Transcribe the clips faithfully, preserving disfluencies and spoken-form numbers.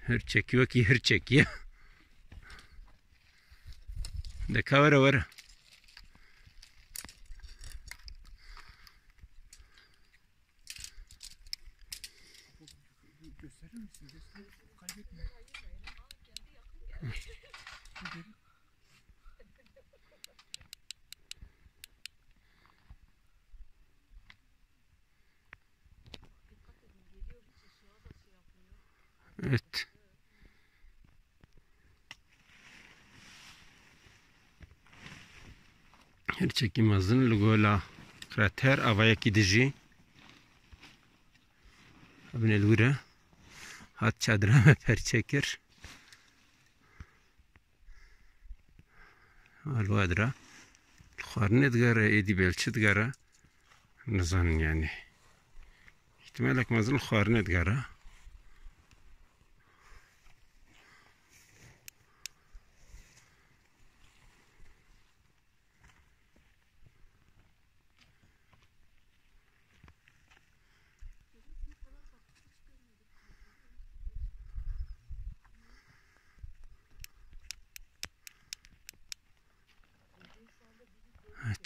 Hirçekî wekî hirçekî ye. De ka were were. Gösterir misin? Göster. Kaybetme. Evet. Hirçekî mezin li gola krater avayekî dijî. Hebine li wir e. Hat çadira me perçe kir. Alwadra. Li xwarinê digere, êdî belçî digere. Nizanin yani. Îhtimalek mezin li xwarinê digere.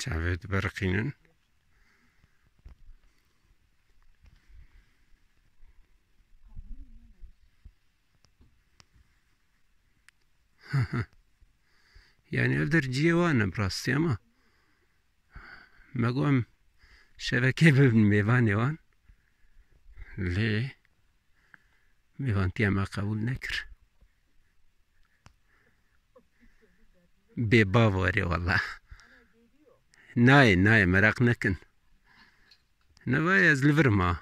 Çavê dibiriqînin. Yani ev der cihê wan e bi rastî, ama me got em şevekê bibin mêvanê wan. Lê mêvantiya me qebûl nekir. Bêbav werê wela. Nayê, nayê, meraq nekin. Neva ez li vir ma.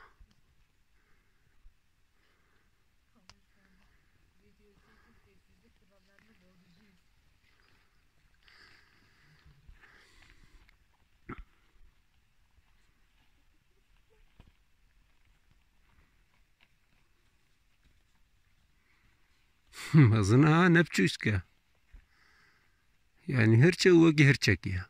Mezin a ne biçûk e. Yani hirçe û wekî hirçekî ye.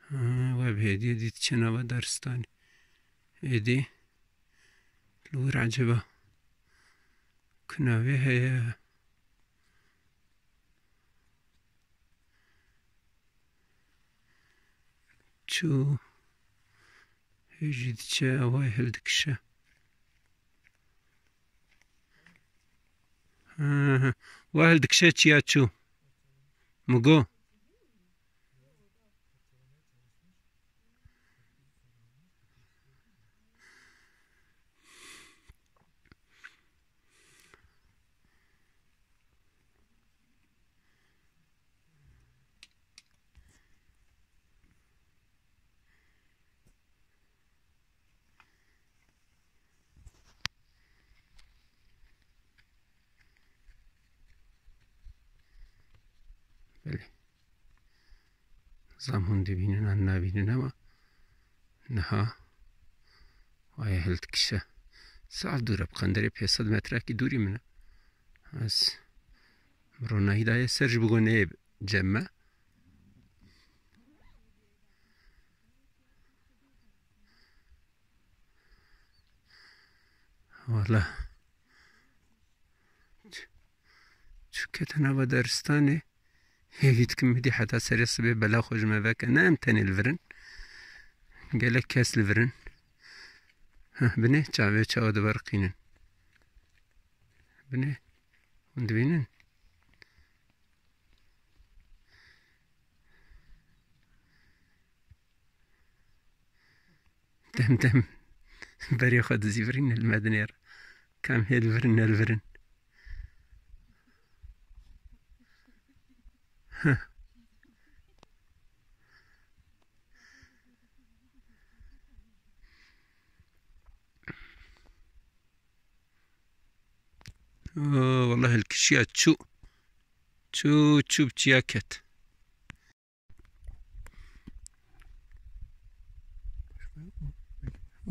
Ha, we bi hêdiyê dît çi nava daristanê. Êdî li wir eceba kunavê heye. Çû. Hê jî diçe, ew ê hildikişe. He, he. Wa hildikişe çiya çû. Min got. Belê. Zam hûn dibînin an nabînin, ama niha waya hildikişe. Zaf dûr e, bi qenderê pênc sed metrekî dûrî min e. Ez ronahî daye ser ji bo neyê cem me. Wala. Ç-, çû kete nava daristanê. Hêvî dikim hidî heta serê sibê bela xwe ji me veke. Ne em tenê li vir in. Gelek kes li vir in. Heh, binê çavê çawa dibiriqînin. Binê. Hûn dibînin? Dem dem berê xwe dizîvirîne li me dinêre. Kam hê li vir in, ne li vir in. Aa, wallahî li kişiya çû. Çû, çû bi çiya ket.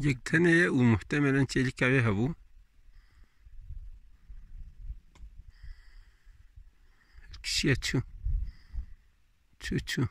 Yek tenê ye û muhtemelen çêlîka wê hebû. Çiye çû. Çû çû.